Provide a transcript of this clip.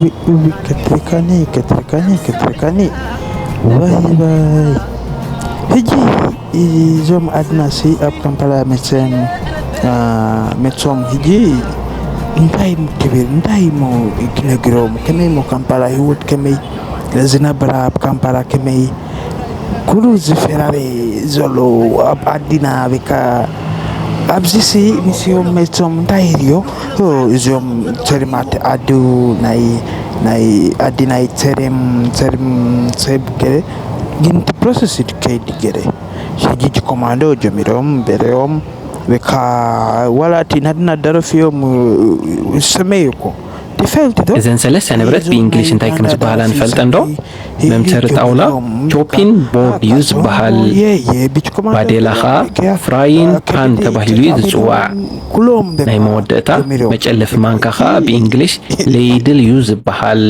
ውይ፣ ውይ፣ ከትሪካኒ፣ ከትሪካኒ፣ ከትሪካኒ። ዋይ፣ ዋይ። ሕጂ እዞም ኣድናሲ ኣብ ካምፓላ መቸም፣ አ፣ መቸም ሕጂ እንታይ እሞ ክብል፣ እንታይ እሞ ክነግሮም፣ ከመይ እሞ ካምፓላ ህይወት ከመይ ዝነብራ፣ ኣብ ካምፓላ ከመይ ኩሉ ዝፈራረ ዘሎ ኣብ ዓድና፣ በቃ ኣብዚሲ ምስዮም መቸም እንታይ ኢልዮ፣ እዚኦም ጸልማት ዓዱ ናይ፣ ናይ ዓዲ ናይ ጸልም፣ ጸልም ሰብ ገለ ግን እቲ ፕሮሰስ ይከይድ ገለ። ሕጂ ኮማንዶ ጀሚሮም በለዮም፣ በቃ ዋላ እቲ ናትና ደረፍዮም ሰመይ እኮ። እዘን ሰለስተ ንብረት ብእንግሊሽ እንታይ ከም ዝበሃላ ንፈልጠን ዶ? መምተሪ ጣውላ፣ ቾፒን ቦርድ እዩ ዝበሃል። ባዴላ ኸኣ ፍራይን ፓን ተባሂሉ እዩ ዝጽዋዕ። ናይ መወዳእታ መጨለፊ ማንካ ኸኣ ብእንግሊሽ ሌይድል እዩ ዝበሃል።